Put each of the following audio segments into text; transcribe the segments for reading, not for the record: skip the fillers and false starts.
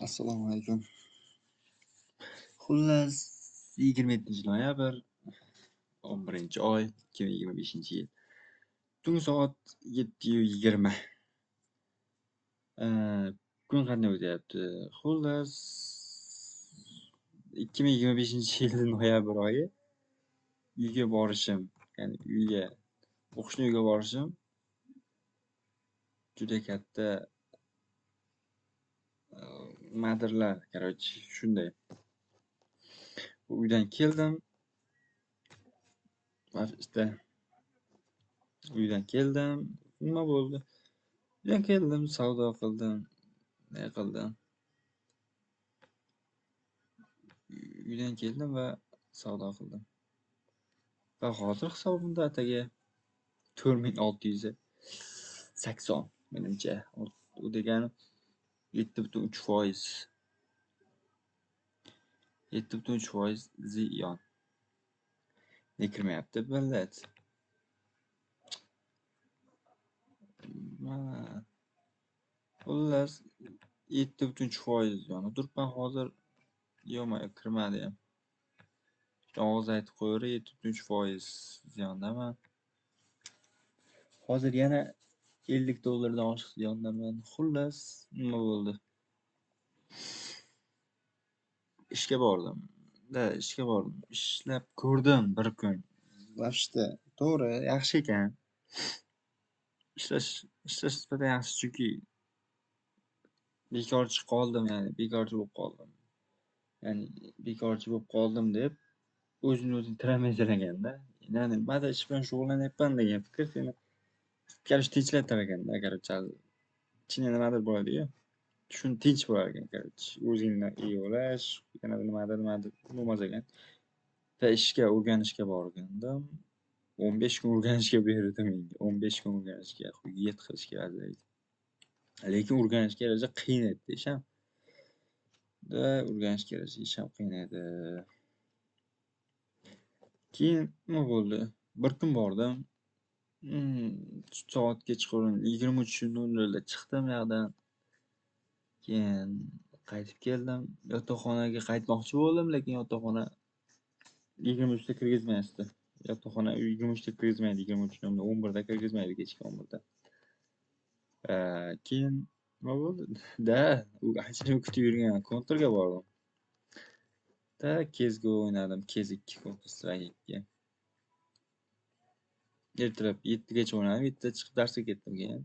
Assalomu alaykum. Xullas, 27 noyabr, 11-oy, 2025-yil. Tungi soat 7:20. Kun qanday o'tyapti? Xullas, 2025-yil noyabr oyi uyga borishim, ya'ni uyga, o'qishni uyga borishim juda katta nimadirlar, короче, shunday. Uydan keldim. Va uydan keldim. Nima bo'ldi? Uydan keldim, savdo qildim. Ne qildim? Uydan keldim va savdo qildim. Va hozir hisobimda atigi 4680 menimcha. U degani 7,3%. 7,3% ziyon. Ne kirmayapti, millat? Mana. Xullas, 7,3% ziyonda turibman hozir. Yo'q, kirmadi ham. Og'iz aytib qo'yaveray, 7,3% ziyondaman. Hozir yana $50 dan oshiq ziyondaman. Xullas, nima bo'ldi? Ishga bordim. Da, ishga bordim. Ishlab ko'rdim bir kun. Вообще, to'g'ri, yaxshi ekan. Ishlash nisbatan yaxshi, chunki bekorchi qoldim, ya'ni bekorchi bo'lib qoldim. Ya'ni bekorchi bo'lib qoldim deb o'zini o'zing tiramaysan. Ya'ni nimadir ish bilan shug'ullanyapman degan fikr seni, короче, tinchlantirar ekanda, короче, ichingda nimadir bo'ladi-yu. Shuni tinch bo'lar ekan, короче. O'zingni o'ylash, yana nimadir nimadir bo'lmas ekan. Va ishga o'rganishga borgandim. 15 kun o'rganishga berdi menga. 15 kun o'rganishga, yet qilishga vaziyat. Lekin o'rganishga yarasha qiyin edi ish ham. Da, o'rganishga yarasha ish ham qiyin edi. Keyin nima bo'ldi? Bir kun bordim. Soat kechqurun 23:00 da chiqdim u yoqdan. Keyin qaytib keldim. Yotoqxonaga qaytmoqchi bo'ldim, lekin yotoqxona 23 da kirgizmayapti. Yotoqxona 23 da kirgizmaydi, 23:00, 11 da kirgizmaydi, kechki 11 da. Keyin nima bo'ldi? Da, u ancha kutib yurgan Counterga bordim. Da, CS:GO o'ynadim. CS2, Counter Strike 2. Ertalab 7 gacha o'ynadim. 7 da chiqib darsga ketdim keyin.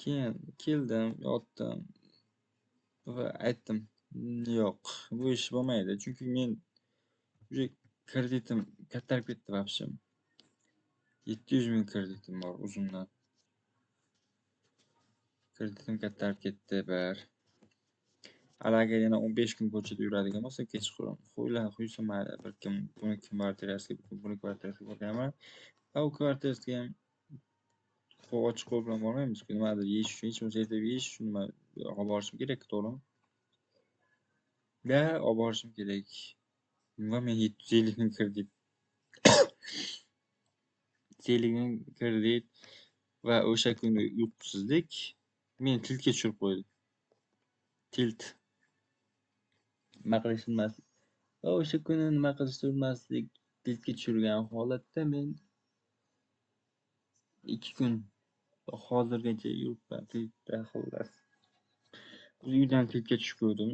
Keyin keldim, yotdim va aytdim, yo'q, bu ish bo'lmaydi. Chunki men уже kreditim kattarib ketdi вообще. 700 ming kreditim bor o'zimdan. Kreditim kattarib ketdi bir. Hali agar yana 15 kun ko'chada yuradigan bo'lsam kechqurun, qo'ysa mayli, bir kim buni kvartirasiga, bir kim buni kvartirasiga borganman. Va u kvartirasiga ham ochiq qo'l bilan bormaymiz-ku, nimadir yeyish uchun, hech bo'lmasa ertalab yeyish uchun nima olib borishim kerak, to'g'rimi? Da, olib borishim kerak. Va men 750 ming kredit. 750 ming kredit va o'sha kuni uyqusizlik meni tiltga tushirib qo'ydi. Tilt. Nima qilishni bilmaslik. Va o'sha kuni nima qilishni bilmaslik, tiltga tushirgan holatda men 2 kun hozirgacha yuribman tiltda, xullas. Uydan tiltga tushib ko'rdim.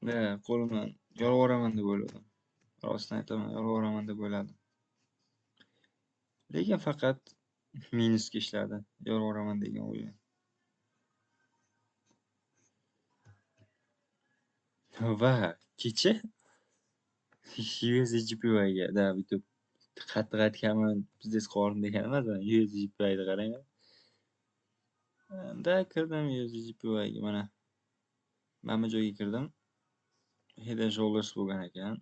Da, qo'limdan yolvoraman deb o'yladim. Rostini aytaman, yolvoraman deb o'yladim. Lekin faqat minusga ishladi, yolvoraman degan o'yim. Va kecha USDJPYga da bitib qattiq aytganman, biznes qilib degan emas, USDJPYni qarang. Da kirdim USDJPYga, mana. Mana bu joyga kirdim. Head and Shoulders bo'lgan ekan.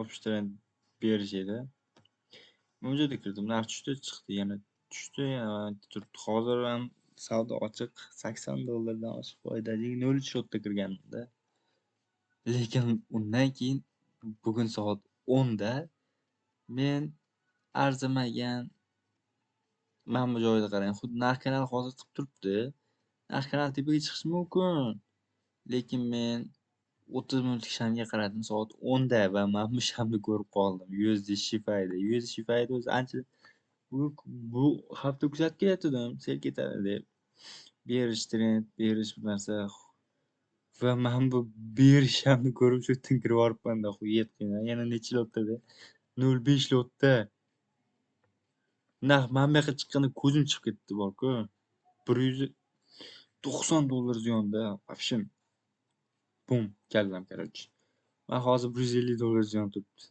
Общий trend berish edi. Bu joyda kirdim, narx tushdi, chiqdi, yana tushdi, yana turibdi. Hozir ham savdo ochiq, $80 dan oshiq foydali 0.3 lotda kirganimda. Lekin undan keyin bugun soat 10 da men arzimagan Mana bu joyda qarang, xuddi narx kanal hozir chiqib turibdi. Narx kanal tepaga chiqishi mumkin. Lekin men 30 minutlik shamga qaradim soat 10 da va mana bu shamni ko'rib qoldim. USD Shifayda. USD Shifayda o'zi ancha bu hafta kuzatib kelayotgandim, sel ketadi deb. Berish trend, berish bir narsa va mana bu berish shamni ko'rib shu yerdan kirib yuboribman-da, xuyet qilgan. Yana necha lotda? 0.5 lotda. Narx mana bu yoqqa chiqqanda ko'zim chiqib ketdi bor-ku. $190 ziyonda, вообще. Bum, kallam, короче. Men hozir $150 ziyon turibdi.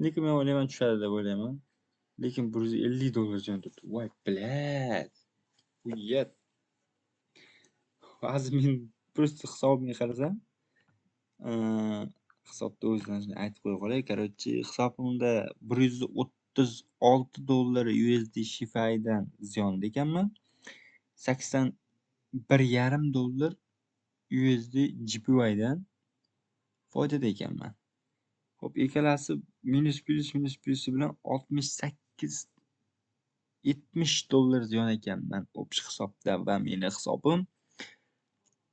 Lekin men o'ylayman tushadi deb o'ylayman. Lekin $150 ziyon turibdi. Voy, блядь. Uyat. Hozir men просто hisobimga qarasam, hisobda o'zidan aytib qo'ya qolay. Короче, hisobimda $136 USD Shifaydan ziyonda ekanman. $81.5 USD GPYdan foydada ekanman. Xo'p, ikkalasi minus plyus minus plyusi bilan $68.70 ziyon ekanman общий hisobda va meni hisobim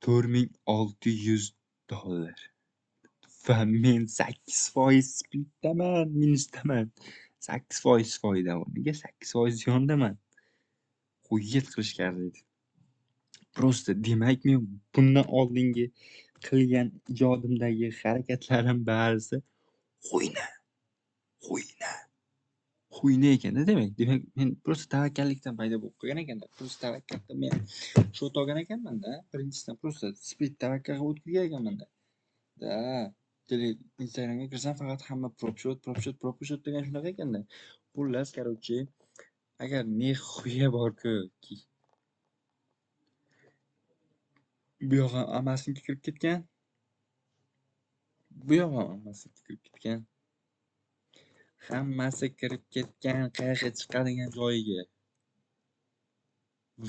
$4600. Va men 8% splitdaman, minusdaman. 8% foyda o'rniga 8% ziyondaman. Xuyet qilishga arziydi. Просто demak men bundan oldingi qilgan ijodimdagi harakatlarim barisi xuyna. Xuyna. Xuyna ekanda demak. Demak men просто tavakkallikdan paydo bo'lib qolgan ekanda. Просто tavakkal qilib men shot olgan ekanman-da. Birinchisidan просто split tavakkal qilib o'tkazgan ekanman-da. Da, Instagramga kirsam faqat hamma prop shot, prop shot, prop shot degan shunaqa ekanda. Xullas, короче, agar ne xuya bor-ku, bu yoq ham hammasiniki kirib ketgan. Bu yoq ham hammasiniki kirib ketgan. Hammasi kirib ketgan qayerga chiqadigan joyiga.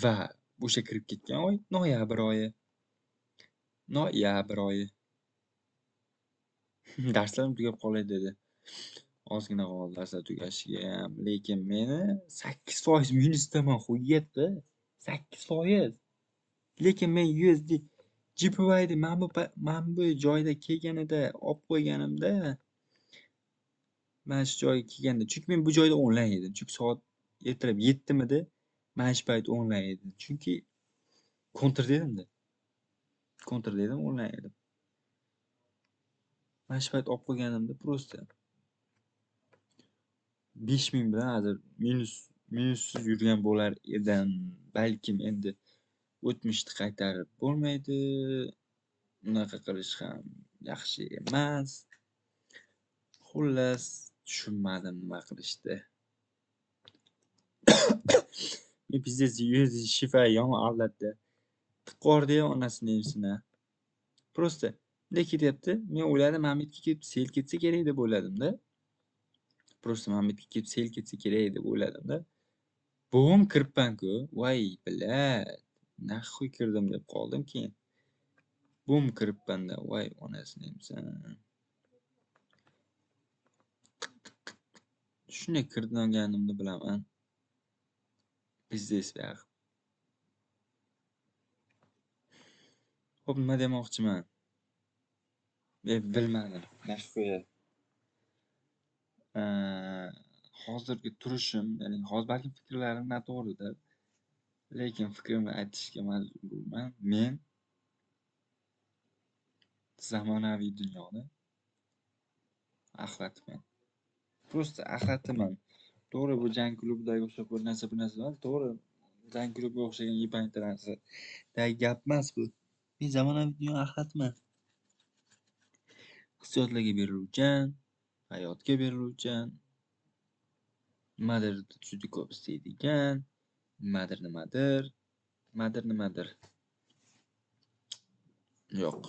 Va o'sha kirib ketgan oy noyabr oyi. Noyabr oyi. Darslarim tugab qolay dedi. Ozgina qoldi darslar tugashiga ham, lekin meni 8% minusdaman, xuyetda. 8%. Lekin men USD GPYni mana bu joyda kelganida olib qo'yganimda, mana shu joyga kelganda, chunki men bu joyda onlayn edim. Chunki soat ertalab 7 midi, mana shu payt onlayn edim. Chunki kontra dedim-da. Kontra dedim, onlayn edim. Mana shu payt olib qo'yganimda просто 5000 bilan hozir minussiz yurgan bo'lar edim. Balkim endi o'tmishni qaytarib bo'lmaydi. Unaqa qilish ham yaxshi emas. Xullas, tushunmadim nima qilishdi. Men pizdes USD Shifa yomon aldatdi. Tiqordi-ya onasini emsini. Просто bunday ketyapti. Men o'yladim, mana bu yerga kelib sel ketsa kerak deb o'yladim-da. Просто mana bu yerga kelib sel ketsa kerak deb o'yladim-da. Bum kiribman-ku. Voy, блядь. Naxuy kirdim deb qoldim keyin. Bum kiribman-da. Voy, onasini emsin. Shunday kirganimni bilaman. Pizdes buyog'i. Xo'p, nima demoqchiman? Men bilmadim. Naxuy. Hozirgi turishim, ya'ni hozir balkim fikrlarim noto'g'ridir. Lekin fikrimni aytishga majburman. Men zamonaviy dunyoni axlatiman. Просто axlatiman. To'g'ri, bu jang klubidagi o'xshab bir narsa emas. To'g'ri, jang klubiga o'xshagan yepancha narsadagi gap emas bu. Men zamonaviy dunyo axlatiman. Hissiyotlarga beriluvchan, hayotga beriluvchan, nimadir juda ko'p istaydigan, nimadir. Yo'q.